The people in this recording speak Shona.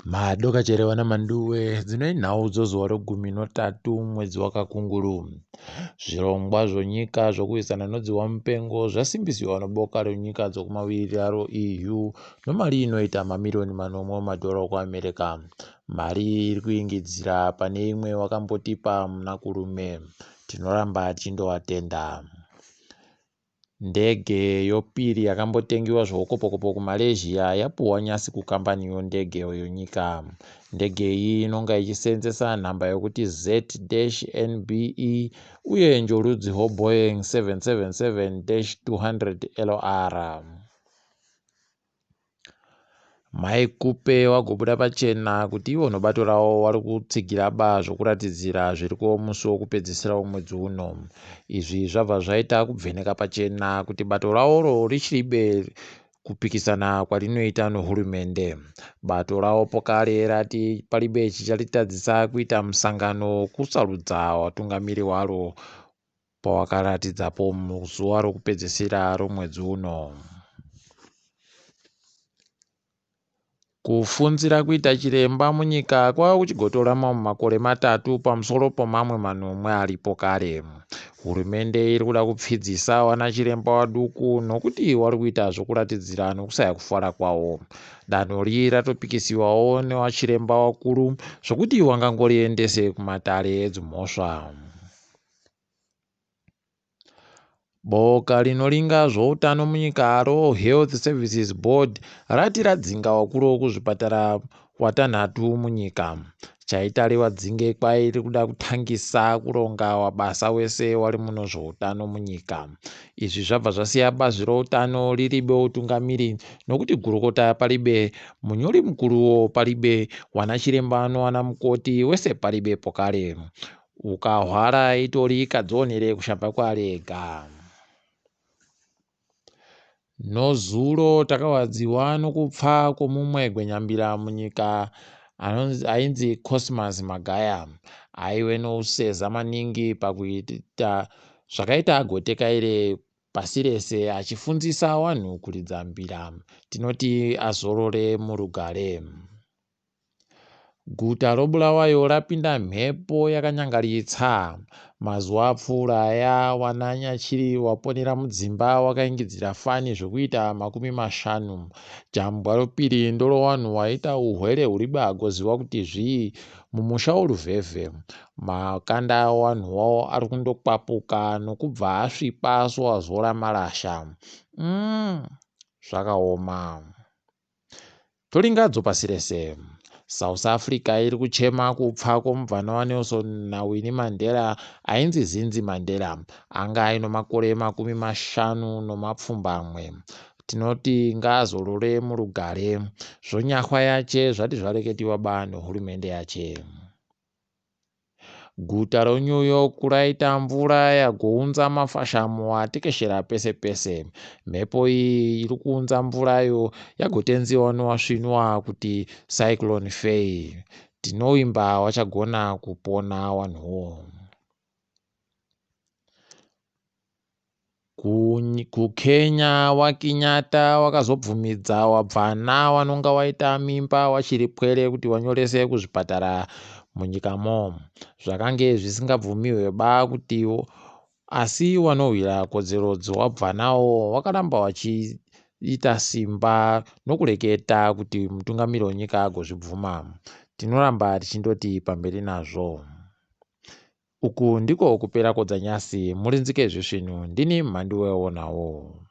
Madoka cherewa naManduwe dzino inhau dzozuva regumi notatu mwedzi waKakunguru. Zvirongwa zvonyika zvokurwisana nodzihwa mupengo zvasimbisiwa neboka renyika dzokumavirira roEU nomari inoita mamiriyoni manomwe emadhora okuAmerica. Mari iyi iri kuingidzira pane imwe wakambotipa muna Kurume. Tinoramba tichindovatenda. Ndege yopiri yakambotengiwa zvoukopokopo kuMalaysia yapuhwa nyasi kukambani yondege yonyika. Ndege iyi inonga ichisenzesa nhamba yokuti Z-NBE uye njorudzi hwoBoeing 777-200 LR. Mai Khupe vagobuda pachena kuti ivo nebato ravo vari kutsigira ba zvokuratidzira zviriko musi wokupedzisira wemwedzi uno. Izvi zvabva zvaita kubveneka pachena kuti bato ravoro richiribe kupikisana kwarinoita nehurumende. Bato ravo pokare rati paribe chicharitadzisa kuita musangano wokusarudza vatungamiri waro pawakaratidzapo muzuva rokupedzisira romwedzi uno. Kufunzira kuita chiremba munyika kwava kuchigotora mamwe makore matatu pamusoro pomamwe manomwe aripo kare. Hurumende iri kuda kupfidzisa vanachiremba vaduku nokuti vari kuita zvokuratidzira nokusaya kufara kwavo. Danho ri ratopikisiwawo nevachiremba vakuru zvokuti vangangoriendese kumatare edzimhosva. Boka rinoringa zvoutano munyika roHealth Services Board rati radzinga vakuru vekuzvipatara watanhatu munyika. Chaita rivadzinge kwai riri kuda kutangisa kuronga wabasa wese wari muno zvoutano munyika. Izvi zvabva zvasiya bazi routano riribe utungamiri nokuti gurukota paribe, munyori mukuruwo paribe, wanachiremba nowanamukoti wese paribe pokare. Ukahwara itori kadzionere kushamba kwaari ega. Nozuro takarwadziwa nokupfa kwomumwe gwenyambira munyika ainzi Cosmas Magaya. Aive nouseza maningi pakuita zvakaita agotekaire pasi rese achifundzisa wanhu kuridza mbira. Tinoti azorore murugare. Guta roBulawayo rapinda mhepo yakanyangaritsa. Mazuva apfuura aya wananyachiri waponera mudzimba wakaingidzira fani zvekuita makumi mashanu. Jambwa ropiri ndorowanhu waita uhwere huribe agoziwa kuti zvii mumusha woRuvhevhe. Makanda awanhuwo ari kundokwapuka nokubva asvipa sowazora marasha. Umm zvakaoma. Toringadzo pasi rese. South Africa iri kuchema kupfa kwomubvana waNelson naWinnie Mandela ainzi Zinzi Mandela anga aino makore 50. Tinoti ngaazorore murugare. Zvonyahwa yache zvati zvareketiwa ba nehurumende yache. Guta roNew York raita mvura yagounza mafashamo atekeshera pese pese. Mhepo iyi iri kuunza mvurayo yagotenziwa nowasvinwa kuti Cyclone Fay. Tinovimba wachagona kupona wanhuwo. KuKenya waKinyatta wakazobvumidza wabvana wanonga waita mimba wachiri pwere kuti wanyorese kuzvipatara munyikamo. Zvakange zvisingabvumiwe ba kuti asi wanorwira kodzero dzewabvanawo wakaramba wachiita simba nokureketa kuti mutungamiri wenyika agozvibvuma. Tinoramba tichindoti pamberi nazvo. Uku ndiko kupera kodzanyasi murinzike zvisvinu ndini mhanduwe wonawo.